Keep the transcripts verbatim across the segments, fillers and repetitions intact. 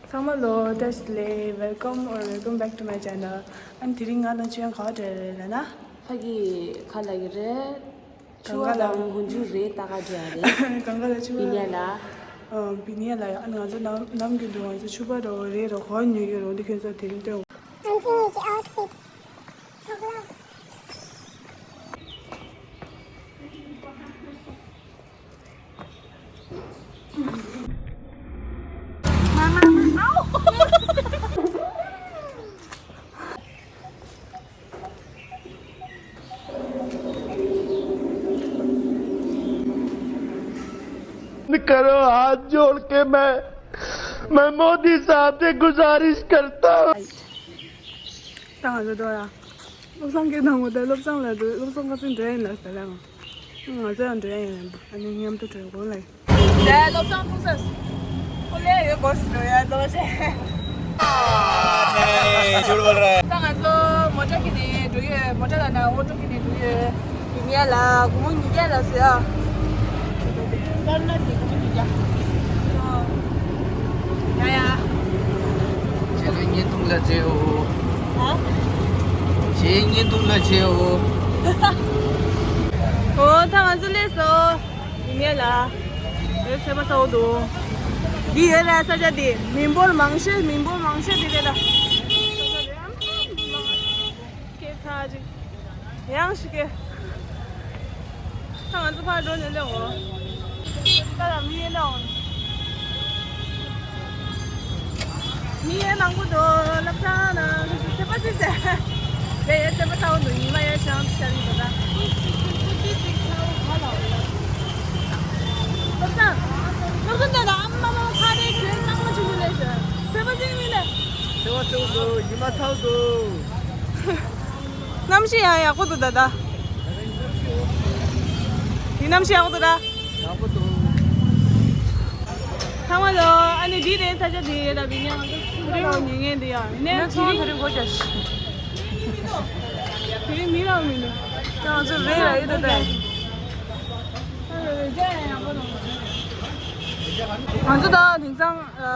ཚང་མ་ལོ་བཀྲ་ཤིས་བདེ་ལེགས། Welcome or welcome back to my channel. ཨ་ནི་དེ་རིང་ང་དང་ཆོས་གང་ག་འགྲོ་ཡ་རེད་ལབ་ན། ཕ་གི་ག་ལ་གི་རེད། ཆུ་བ་དང་མགོ་མཇུག་རེད་ལྟ་ག་འགྲོ་ཡ་རེད། གང་ག་ལ་ཆུ་བ། བི་ནི་ཡ་ལ། ཨ། བི་ནི་ཡ་ལ་ཡ། ཨ་ནི་ང་ཚོ་ནམ་ནམ་རྒྱུན་དུ་ང་ཚོ་ཆུ་བ་འགྲོ་བ་རེད་རོ་གོ་ཉོས་ཡོད་རོ། འདི་ཁྱོད་ཚོ་དེ་རིང་སྟོན། ཨང་ཁི་གཉིས་ཀྱི་ཨའུ་ཊི་ཕིཊ། करो, हाथ जोड़ के मैं, मैं मोदी साहब से गुजारिश करता हूँ। ད་ང་ཚོ་འགྲོ་ཡ། བློ་བཟང་སྐད་བཏང་གོ། ད་བློ་བཟང་ལ་འགྲོ། བློ་བཟང་ཁ་སང་འགྲོ་ཡ་ཡིན་ལབ་ཟེར་ལ། ང་ཚོ་ཡང་འགྲོ་ཡ་ཡིན། ཨ་ནི་མཉམ་དུ་འགྲོ་དགོས་ལ། ད་བློ་བཟང་ཐུག་ས། ཁོ་ལས་ཡོད་སྐོར་ཞིག་འགྲོ་ཡ་ཙམ་བྱས། ད་ང་ཚོ་མོ་ཊ་ཁྱེར་ནས་འགྲོ་ཡོད། མོ་ཊ་ལ་ན་ཨོ་ཊོ་ཁྱེར་ནས་འགྲོ་ཡོད། ཉིན་ཡ་ལ་སྒོར་མོ་ཉིས་བརྒྱ་ལ་ཟེར་ཨ། སར་ན་དེ་སྒོར་མོ་ཉིས་བརྒྱ། ཡ་ཡ། ཁྱེད་ཚོའི་བརྙན་ཐུང་ལ་མཛེས་འོ། ཧ། ཁྱེད་བརྙན་ཐུང་ལ་མཛེས་འོ། འོ་ད་ང་ཚོ་སླེབས་སོང་། ཉིན་ཡ་ལ། ཡོད་ཚད་པ་ཚ་བོ་འདུག་འདི་ཡོད་ལ་ས་ཆ་འདི་མི་འབོར་མང་ཤོས་མི་འབོར་མང་ཤོས་འདི་རེད་ད། སྐད་ཚ་ཅིག་ཡང་ཞིག་གེ། ད་ང་ཚོ་ཕར་འགྲོ་ནས་སླེབས་འོ། ད་ལ་མི་ཡན་ལ་འོང་། མི་ཡན་མང་པོ་འདུག་ལབ་ས་ན་ཚེ་པ་ཚེ་ཟེར། ལས་ཡས་ཚེ་པ་ཚ་བོ་འདུག་ཉི་མ་ཡས་ཤང་ཤར་ཡིན་འདུག་ད། ལབ་ས། ལབ་ས་འདི་ལ་ཨ་མ་མ་ཁ་རེ་ཁྱོད་ཚང་མ་ཆུང་ཆུང་ལས་ཤོད། ཚེ་པ་ཚེ་མི་ལས། ཚེ་བ་ཚེ་བོ་འདུག་ཉི་མ་ཚ་བོ་འདུག་གནམ་གཤིས་ཡང་ཡག་པོ་འདུག་ད་ལྟ། དེ་གནམ་གཤིས་ཡག་པོ་འདུག་ད། ཡག་པོ་འདུག་ཚང་མ་ལོ། ཨ་ནི་འདི་རེད་ས་ཆ་འདི་རེད་ད། བི་ཉང་དེ་རིང་ཉིན་ངན་འདི་ཡང་ནས་ཚང་མ་དེ་རིང་གོ་ཅ་ཤི། དེ་རིང་མི་རང་མི་འདུག་ང་ཚོ་རེད་ར་ཡོད་ད་ད། ང་ཚོ་ད་དེང་སང་ཨ།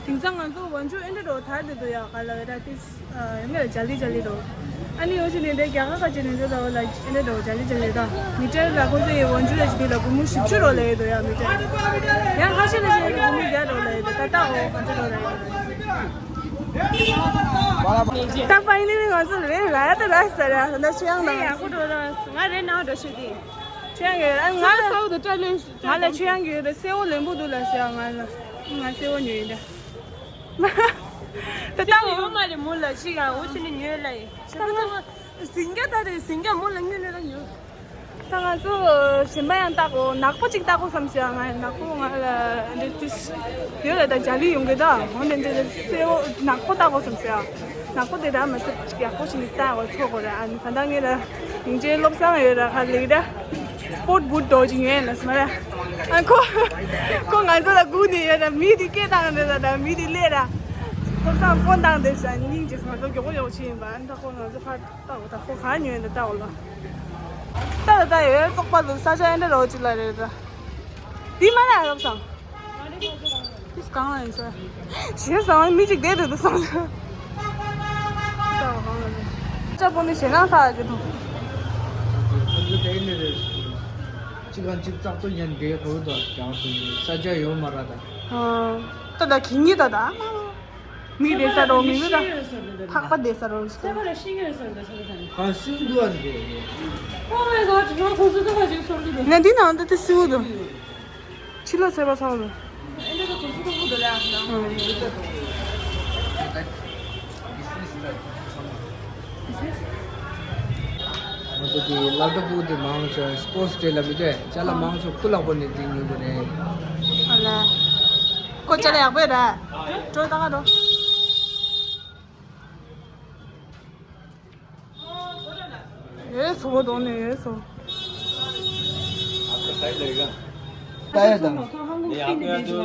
དེང་སང་ང་ཚོ་ཝང་ཅུ་ཨེ་འདྲ་འགྲོ་ཐར་དེ་འདུག་ཡ་ག་ལ་བའི་ད་ཏིས་ཡོད་མེད་ལ་ཇ་ལི་ཇ་ལི་འགྲོ། ཨ་ནི་ཡོང་ཞིག་ནས་དེ་རྒྱ་གར་ཁ་ཅིག་ནས་འགྲོ་ད་བ་ལ་ཨེ་འདྲ་འགྲོ་ཇ་ལི་ཇ་ལི་ད་མི་ཊར་ལ་ཁོ་ཚོ་ཡི་ཝང་ཅུ་ལ་ཅིག་དེ་ལ་སྒོར་མོ་བཞི་བཅུ་རོ་ལ་ཡོད་འདུག་ཡ་མི་ཊར། ཡང་ཁ་ཤས་ལ་ཅིག་སྒོར་མོ་བརྒྱ་རོ་ལ་ཡོད་འདུག་ད་ལྟ་འོ་ག་ཚོད་རོ་ལ་ཡོད་འདུག་ད་ཕ་ཡི་ནི་ང་ཚོ་རེ་ར་ད་ར་ས་ར་ད་ཆུ་ཡང་ན་ཡག་པོ་འགྲོ་ད་ང་རེ་ནང་འགྲོ་ཤི་དེ་ཆུ་ཡང་ཡོད་ང་ལ་ས་འོ་ད་ཏྲ་ལོན་ང་ལ་ཆུ་ཡང་གི་རེ་སེ་འོ་ལེན་པོ་འདུག་ལ་ཟེར་ང་ལ་ང་སེ་འོ་ཉོས་ཡིན་ད། ད་ལྟ་འོ་མ་རེད་མོ་ལ་ཅི་ཡང་འོ་ཅི་ནི་ཉོས་ལ་ཡིན། ད་ང་ཚོ་ཟིང་རྒྱ་ད་རེད་ཟིང་རྒྱ་མོ་ལ་ཉོས་ལ་ཉོས། ད་ང་ཚོ་གཞན་པ་ཡང་བལྟ་གོ་ནག་པོ་གཅིག་བལྟ་གོ་བསམ་ཟེར་ང་ནག་པོ་ང་ལ་འདི་ཏིས་དེ་ལ་ད་ཇ་ལི་ཡོང་གི་ད་འོ་ནས་འདི་སེ་འོ་ནག་པོ་བལྟ་གོ་བསམ་ཟེར་ནག་པོ་དེ་ད་མ་ཟད་ཡག་པོ་ཞིག་ནི་བལྟ་གོ་ཚོ་གོ་ར་ཨ་ནི་ད་ལྟ་ངེད་ལ་ཡིན་ཅེ་སློབ་སང་ཡོད་ར་ཁ་ལི་ད། སྤོར་བུ་འགྲོ་ཅིག་ཡོད་ལ་སྨ་ར། ཨ་ཁོ། ཁོ་ང་ཚོ་ལ་སྒུག་ནས་ཡོད་ལ་མི་དེ་སྐད་བཏང་འདི་ལ་ད་མི་དེ་སླེབས་ར། ཁོ་སང་ཕོན་བཏང་འདི་ཟ་སྙིང་རྗེ་ང་ཚོ་མགྱོགས་པོ་མགྱོགས་པོ་ཕྱིན་ཡིན་པ་ཨ་ནི་ད་ཁོ་ང་ཚོ་ཕར་ལྟ་འོ་ད་ཁོ་གང་ཉོས་འདི་ལྟ་འོ་ལ། ལྟ་ལ་ལྟ་ཡོད་བཙོག་པ་འདུག་ས་ཆ་ཨེ་འདྲ་རོ་ཅིག་ལ་རེད་ད། དེ་མ་ལ་ཡོད་སང་། ཏིས་གང་ལ་ཡིན་ས། ཞེས་ཟ་བ་མི་གཅིག་བསྡད་འདུག་སོང་ཟེར། ལྕགས་པོ་ནི་ཞེ་ནང་ས་ཡ་གི་འདུག་ཁོ་ཚོ་དེ་ནི་རེད། གཅིག་གང་གཅིག་ཙག་ཏུ་ཉན་དེ་གོ་དོ་ཀྱང་དུ་ས་ཆ་ཡོད་མ་ར་ད། ཨ། ད་ད་གི་ཉི་ད་ད་མ་མ། མི་བསྡད་ས་རོ་མི་མི་ད། ཐག་པ་བསྡད་ས་རོ་ཞིག་ད། ག་སྲིད་འདུག་ཨ་འདི། Oh my god ང་ཁོང་ཚོ་ད་ག་ཅིག་སོང་གི་འདུག་ང་འདི་ནང་ད་དེ་སྲིད་འདུག་ཕྱི་ལོགས་ཚད་པ་ཚང་ལ། ང་ཚོ་དེ་སློབ་གྲྭ་ཕྲུ་གུ་དེ་མང་ཆེ་སྤོར་ཊི་ཌེ་ལ་མི་འདུག་ཅ་ལག་མང་ཆེ་ཁུ་ལག་པོ་ནས་དེ་ཉོ་དགོས་རེད། ཨ་ལ། ཁོ་ཅ་ལག་ཡག་པོ་རེད། འགྲོ་ད་ག་འགྲོ། ཡོད་སོ་གདོང་ནས་ཡོད་སོ། आपका साइज लगेगा। ये आपका जो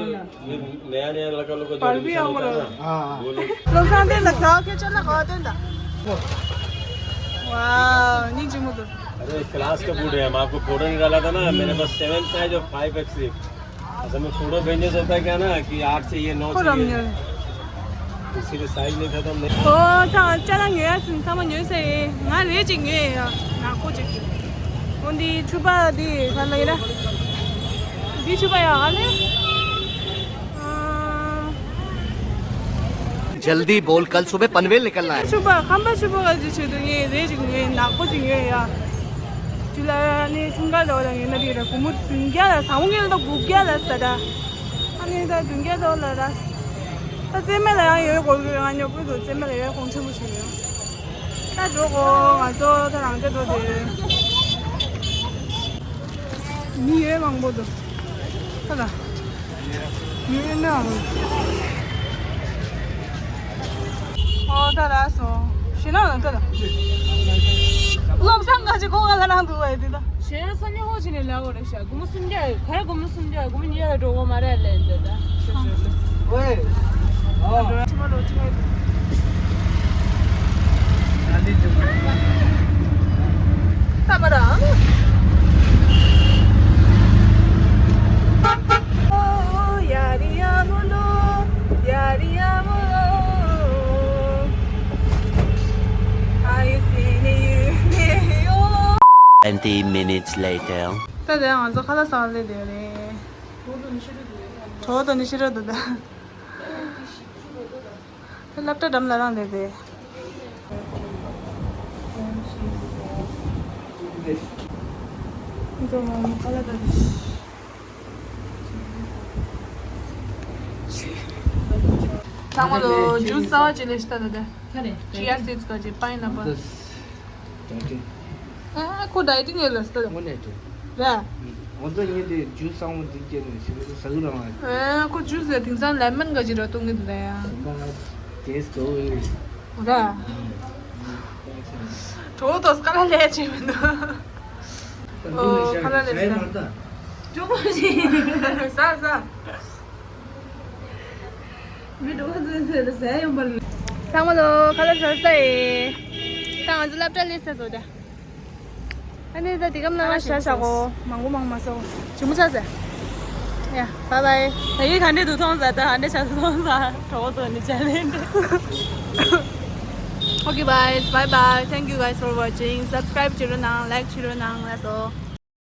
ये नया नया लड़का लोग का जो एडमिशन होता है ना, हाँ, हाँ। वो लोग। लोग सांग देंदा क्या क्या चला कहा देंदा। वाह, नहीं जिमुदो। अरे क्लास का बूट है, हम आपको फोटो निकाला था ना, मेरे पास सेवन साइज और फ़ाइव एक्स है। असल में फोटो भेजने से होता है क्या ना कि आठ चाहिए, नौ को रम चाहिए। किसी को साइज नहीं खत्म नहीं। ओ, था, चला गया, सुन, समझ नहीं सही। हाँ, रे, चिंगे, ना, को चिंगे। उन्दी छुपा दी, खान लगे ना। दी छुपा या, आले? जल्दी बोल, कल सुबह पनवेल निकलना है। ཆུ་བ་ཁམས་པ་ཆུ་བ་ག་ཅི་ཆུ་དུ་ངའི་རེ་ཅིག་ངའི་ནག་པོ་ཅིག་ཡོད་ཡ། ཆུ་ལ་ནི་ཁྲུང་ཀ་ལོ་ལ་ངའི་ན་རི་ར་གུ་མུ་དུང་རྒྱ་ལ་ས་མོ་ངེལ་དོ་གུ་རྒྱ་ལ་ས་ད། ཨ་ནི་ད་དུང་རྒྱ་དོ་ལ་ར། ད་རྩེ་མེ་ལ་ཡང་ཡོད་གོ་གི་ང་ཉོ་གུ་དོ་རྩེ་མེ་ལ་ཡོད་གོང་ཆེན་པོ་ཞིག་ཡོད། ད་འགྲོ་གོ་ང་ཚོ་ད་རང་ཅག་འགྲོ་དེ། མི་ཡོད་མང་པོ་འདུག་ཁ་ལ། མི་ཡོད་ན་འང་། ཨོ་ད་ར་སོ། ཤི་ན་ད་ལ། བློ་བཟང་ག་ཅི་གོ་ག་ལ་རང་འདུག་བས་དེ་ད། ཤེས་ཡ་ས་ཉི་ཧོ་ཅི་ནས་ལ་གོ་རེ་ཤ་གོ་མོ་སུན་རྒྱ་ཡོད་ག་ར་གོ་མོ་སུན་རྒྱ་ཡོད་གོ་མོ་ཉི་ཡ་འགྲོ་གོ་མ་རེད་ལན་དེ་ད། ཨོའེ། ཨོ། ཅི་མ་རོ་ཅི་མ་རོ། Twenty minutes later. ད་དེ་ང་ཚོ་ཁ་ལག་ཟ་ལེ་དེ་རེད། གྲོགས་དང་ནི་ཤི་ར་དུ་ད། ད་སློབ་གྲྭ་འགྲམ་ལ་རང་རེད་དེ། ཚང་མ་ལོ་ཇུས་གསར་བ་ཅིག་ལས་ཤི་ད་ད་དེ། ཅི་ཡ་སི་ཙི་ག་ཅིག་པའིན་ཨེ་པལ། ཨ་ཁོ་ཌའི་ཊིང་ཡོད་ལ་སྟོད། དངོས་གནས་དྲན། ར། ང་ཚོ་ཡིན་དེ་ཇུས་སང་བོ་འདི་སྐྱེས་ནས་ཞིག་ཟ་གི་རང་ཨ། ཁོ་ཇུས་ཟེར་དེང་སང་ལེ་མོན་ག་ཅི་ར་བཏུང་གི་འདུག་ད་ཡ། དེ་སྐོ་བའི། ར། གྲོགས་དོ་སྐ་ལ་ལས་བྱེད་མི་འདུག་ཨོ་ཁ་ལ་ལས་ཟ། ཅུང་མ་ཞིག་ཟ་ཟ། མི་འགྲོ་བ་ཚོས་ཟས་ཟ་ཡོང་པར། ཚང་མ་ལོ་ཁ་ལག་ཟ་ས་ཡེ། ད་ང་ཚོ་སློབ་གྲྭ་སླེབས་ས་བཟོ་ད། ཨ་ནི་ད་དེ་གམ་ལ་ང་ཤ་ཤ་གོ་མང་པོ་མང་མ་སོ། ཇི་མོ་ཆ་ཟེ། Yeah, bye bye. ད་ཡིག་ག་འདྲེ་དུ་མཐོང་ཟ་ད་ཧ་འདྲེ་ཆ་དུ་མཐོང་ཟ་གྲོགས་དོ་ནི་ཆ་ནས་འདྲེ། Okay guys, bye bye. Thank you guys for watching. Subscribe བྱེད་རོགས་གནང་། Like བྱེད་རོགས་གནང་ལ་སོ།